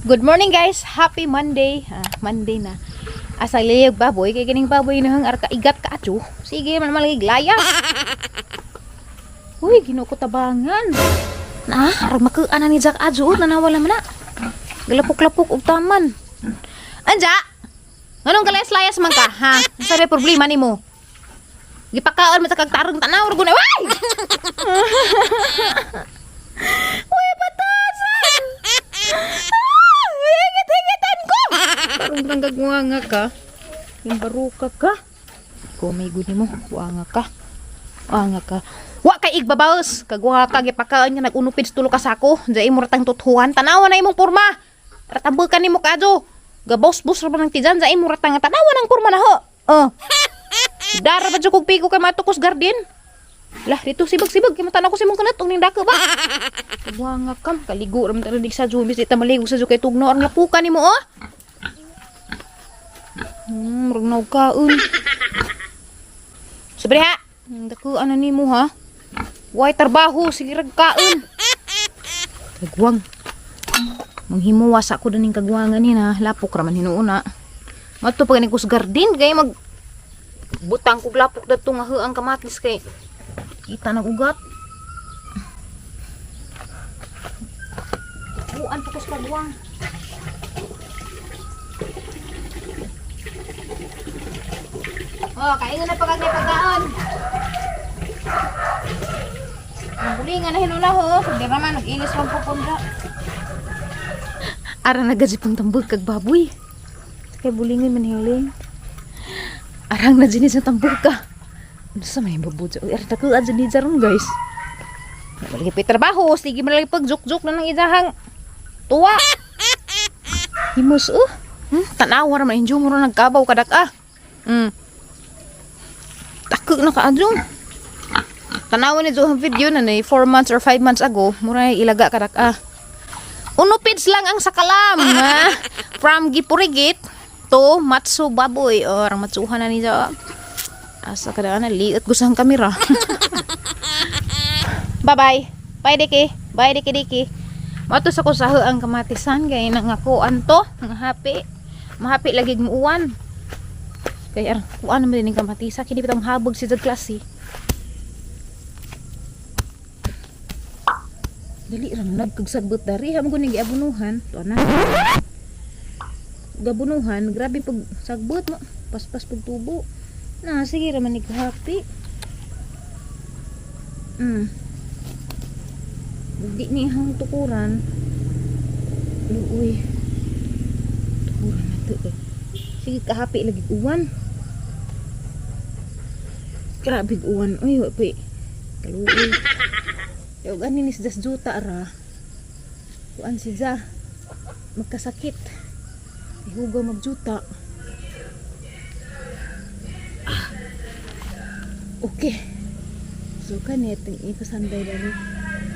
Good morning, guys. Happy Monday. Ah, Monday na. Asa liyag baboy kay kining baboy na hang arka igat ka adyo. Sige man malagi layas. Uy, Ginoo ko, tabangan. Na, arag makuan na ni Jack adyo, nanawala man na. Galapok-lapok og taman. Anja. Nganong galayas-layas man ka, ha? Unsa may problema nimo? Gipakaon mo sa kag tarong tanaw ra guna. Way! Uy, batasan! Ah! Higit-higitan ko! Parang kang ka. Yung baruka ka. Ko may guni mo. Wanga ka. Wanga ka. Wa kay igbabaos. Kagwa ka gipakaon nga nag-unupid sa tulo ka sako. Diya imo ratang tuthuan. Tanawa na imong porma. Ratambukan nimo kaadyo. Gabos-bos ra ba ng tijan. Diya imo ratang tanawa ng porma na ho. Oh. Dara ba jud kog pigo kay matukos garden? Lah, dito sibag-sibag kay matanaw ko si mong kanat ning dako ba. Kagwa ka, kaligo ra man ta sa jumis di ta maligo sa kay tugno ang lapukan nimo, oh. Murag naugkaon. Sobre ha. Dako ano nimo, ha? Way trabaho, sige rag kaon. Kagwang. Manghimuwa sa ko daning kagwangan ni na, lapok ra man hinuuna. Mato pa gani ko sa garden kay mag butang kog lapok dadto nga ang kamatis kay kita nag ugat. Buan pa ko sa kagwang. Oh, kaingon na pagkag pagkaon. Ang bulingan na hinula ho. Hindi naman, nag-ilis lang po punda. Ara na gaji pang tambog kag baboy. Kay bulingan man hiling. Arang na dyan sa tambog ka. Ano sa may baboy? Uy, arang takuan dyan ni ron, guys. Malagi pa trabaho. Sige man lagi pag juk-juk na ng idahang tuwa. Himus, oh. Tanawa raman injo mo ron nagkabaw kadak ah. Tako na kaadyo. Tanawa ni ang video na ni 4 months or 5 months ago, mura ilaga kadak ah. Unupids lang ang sakalam, ah. From Gipurigit to Matsu Baboy or matsuhan na niya. Asa kada na liit gusang kamera. Bye-bye. Bye, Diki. Bye, Diki Diki. Mato sa ko sa ang kamatisan kay nangakuan to, ang happy. Mahapi lagi muuan. Kay ar kuan naman din ang kamatisa kini bitang habog si jag klase. Dali ra nagkagsagbot dari ha mo guni giabunuhan. To na. Gabunuhan, grabe pag sagbot mo. Paspas pag tubo. Na sige ra man ni happy. Di ni hang tukuran. Luoy. Tukuran na to eh. Sige kahapi lagi uwan. Grabe uwan. Uy, wa pa eh. Kaluoy. Yo gani ni si Juta ra. Kuan si Ja. Magkasakit. Ihugaw magjuta. Ah. Okay. So kanit ang ipasanday dali.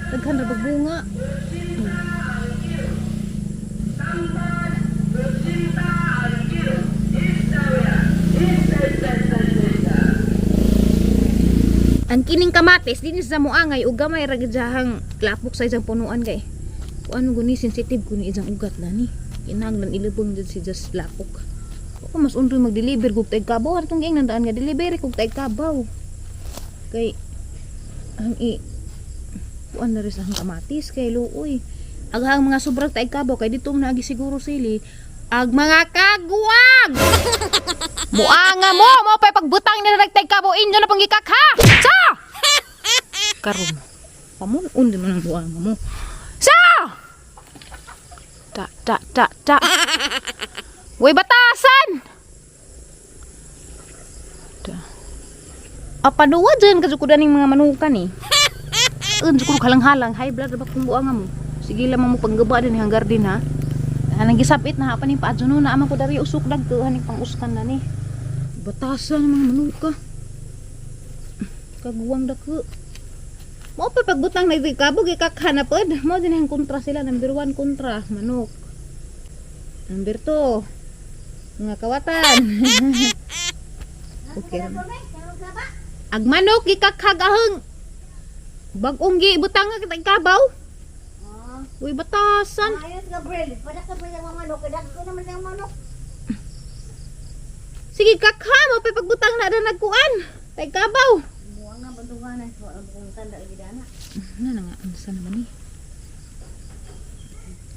Daghan ra bunga. Ang kining kamatis dinhi sa muangay ug gamay ra gid siyang lapok sa isang punuan kay. Kuan guni sensitive kuni isang ugat lani. Kinahanglan ilubong jud si just lapok. Ako mas undoy mag-deliver kog taig kabaw atong giing nandaan nga delivery kog taig kabaw. Kay ang i kuan na rin sa kamatis kay luoy. Aghang mga sobrang taig kabaw kay dito naagi siguro sili. Ag mga kagwag! Muanga mo, mo pa'y pagbutang nila nagtay kabaw inyo na panggikak ha! Sa! Karon. Pamun-un din mo ng buanga mo. Sa! Ta ta ta ta. Way batasan! Ta. Apaduwa dyan kasi ning mga manukan eh. Siguro halang-halang. High blood ba kung buanga mo? Sige lamang mo panggaba din hanggar din ha. Hanang gisapit na hapan yung paadyo no na ama ko dari usok dagto haning panguskan na ni. Batasan ng mga manuka. Kaguwang dako. Mo pa pagbutang na kabog ikakhanap pod. Mo din ang kontra sila, number 1 kontra manok. Number 2 mga kawatan. Okay. Ag manok gikakhagaheng. Bagong gibutang nga kitang kabaw. Uy, batasan. Ayos, Gabriel. Pada ka ba yung manok? Dagko naman yung manok. Sige, kakha mo pa pagbutang na na nagkuan. Tay kabaw. Buang nga bandungan na. Wala kong tanda lagi dana. Ano na nga, ano sa naman eh.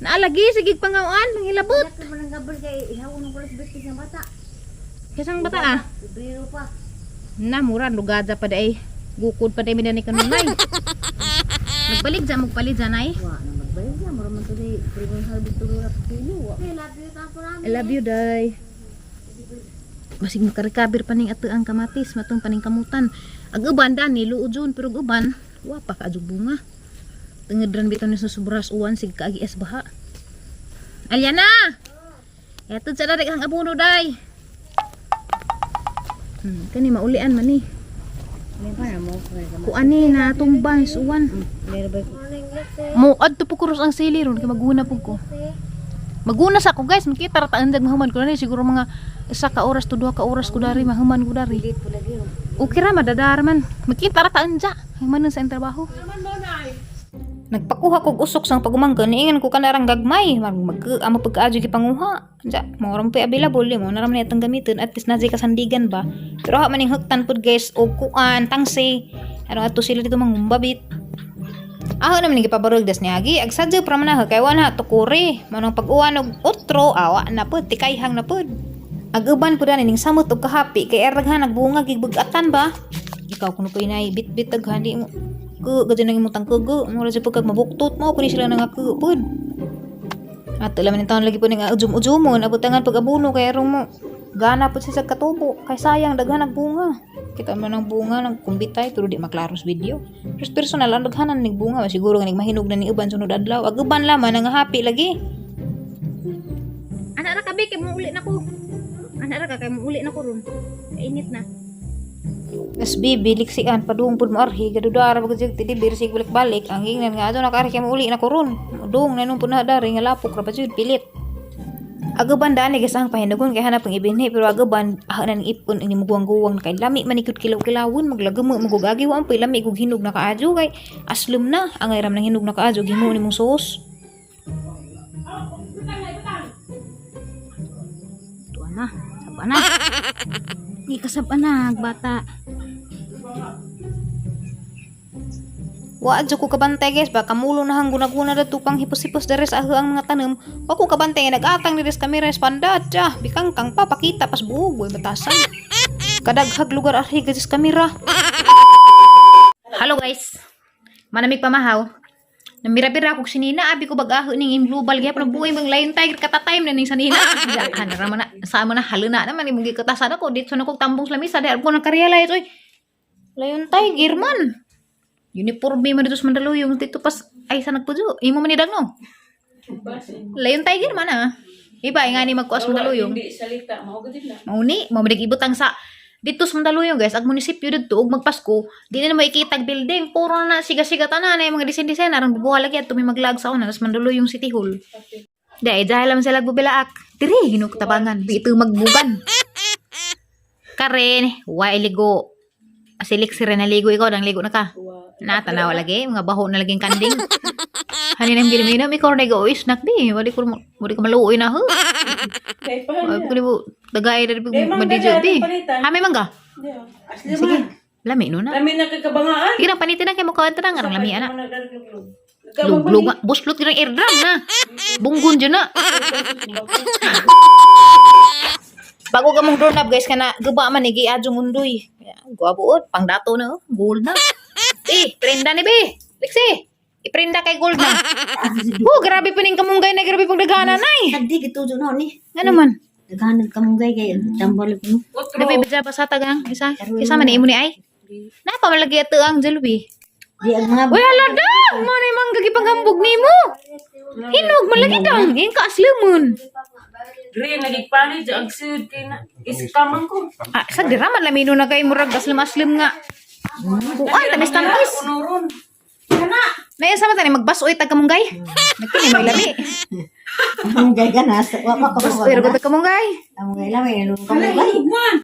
Naalagi, sige pangawan, manghilabot. Dagko naman ang Gabriel kay ihawon ko sa bitis ng bata. Kasang bata ah. Biro pa. Na, mura, lugada pa day. Gukod pa day minani kanunay. Nagbalik dyan, magpalit dyan ay. Wa na magbayad na. Mura man today. Primong harvest tulo ra kilo. I love you tapo namin. I love you, day. Basig makarecover pa ning ato ang kamatis, matong paning kamutan. Ag uban dani luod jud, pero ag uban wa pa kaadyo bunga. Tungod ran bitaw ni sa sobras uwan sig kaagi as baha. Alyana! Eto sa darik ang abono day. Kani maulian man ni. May pa na mo. Kuan ni na tumba sa uwan. Meron ba? Mo adto po kuros ang sili ron kay maguna pud ko. Maguna sa ako guys, makita ra ta andag mahuman ko na ni siguro mga 1 ka oras to 2 ka oras ko dari mahuman ko dari. Dito po lagi. Okay ra madadara man. Makita ra ta anja. Human sa iyang trabaho. Nagpakuha kog usok sang pagumangka niingan ko kanarang gagmay mag mag amo pagkaadyo gipanguha. Anja, mo ram pa available mo na raman itong gamiton at least na kasandigan ba. Pero ha maning huktan pud guys og kuan tangsi. Aron ato sila dito mangumbabit. Aho naman gipabarog das niagi ag sadyo pra man na kay wana tukuri manong pag-uwan og otro awa na pud tikayhang na pud. Ag uban pud ani ning samot og kahapi kay eraghan nagbunga gigbugatan ba. Ikaw kuno pa inay bitbit daghan di mo ku gadyo nang imong tangkugo mura jud pagkag mabuktot mo kuni sila nang pud. Ato laman taon lagi pud ning ujum-ujumon abutangan pag abuno kay aron mo gana pud siya sa katubo kay sayang daghan ang bunga. Kita man ang bunga nang kumbitay pero di maklaro sa video. Pero personal ang daghanan ning bunga siguro nga nagmahinog na ni uban sunod adlaw. Ag uban laman ang happy lagi. Ana ra kabi kay muuli na ko. Ana ra ka kay muuli na ko ron. Kainit na. SB biliksian padung pud mo arhi gadudara pag jud tidibir sig balik-balik ang ingnan nga adto nakaarhi kay muuli na ko ron. Dong na nung pud na dari nga lapok ra pa jud pilit. Agaban dani guys ang pahinugon kay hanap ang ibinhi pero agaban ah na ning ipon ini muguwang-guwang kay lami man ikut kilaw-kilawon maglagamo magugagi wa ang lami kog hinog na kaadyo kay aslom na ang ram nang hinog na kaadyo gimo nimong sauce. Tuwa na, saba na. Di kasaba na, bata. Wa adyo ko kabantay guys, baka mulo na hang guna-guna da tukang hipos-hipos dere sa ang mga tanom. Wa ko kabantay nga nag-atang diri sa kamera sa pandat, ah, bikang kang pa pakita pas buog way batasan. Kadaghag lugar arhi guys sa kamera. Hello guys. Manamig pamahaw. Namira-bira kog sinina, abi ko bag-aho ning im global gyapon buhay mang lion tiger katatime na ning sanina. Ya, ana ra man na sa mo na haluna naman imong gikatasan ako dito na kog tambong sa lamisa dahil ko nakarealize oy. Lion tiger man. Uniforme man dito sa Mandaluyong dito pas ay sa nagpujo. Imo man ni no. Lion tiger man ah. Iba nga ni magkuas Mandaluyong. Hindi salita, mao gud na. Mauni, mao man ibutang sa dito sa Mandaluyong guys, ag munisipyo didto ug magpasko, di na makikita ang building, puro na siga-siga tanan ay mga design-design arang bubuha lagi at may maglag sa una sa Mandaluyong City Hall. Dahil dahil lang sila gbubilaak. Diri hinuktabangan, ito magbugan. Karen, wa iligo. Silik si Renaligo ikaw, dang ligo na ka. Na tanaw lagi, mga baho na laging kanding. Hanin ang ginaminom, ikaw na go snack di. Wali ko maluoy na ho. Kay pa Wali ko libo, tagay na May mangga madidyo na, di. palitan. Ha, may mangga? Asli Sige, man. lami no na. Lami na kay kabangaan. Sige lang, panitin na kay mukha na nga, lami ana. Luglug. Luglug nga, buslot yun ang eardrum na. Bunggon dyan na. Bago ka mong doorknob guys, kana guba man ni giadyo mundoy. Guwabuot, pangdato na, oh. Gold na. Eh, prenda ni be. Lexi, iprinda kay gold na. Oh, grabe pa ning kamunggay na grabe pag daghanan nay. Tagdi gitujo no ni. Nga naman. Naghanap ka mong gay kay tambal ko. Otro. Dapat ba sa tagang isa? Isa man ni imo ni ay. Napa man lagi ato ang Jollibee. Di ang mga Uy, hala da! Mo na yung mangga gipanghambog nimo. Hinog man lagi dang. Yung kaaslamon. Green nagigpalit ang sud kay na iskaman ko. Ah, sa dira man lamino na kay murag aslam-aslam nga. Kuan tamis-tamis. Unoron. Naya sa man tani magbasoy tag kamunggay. Nagkini may lami. Ang gay ganas. Wa pa ko. Basoy ra gud tag kamunggay. Ang gay lami ano ka mong gay. Man.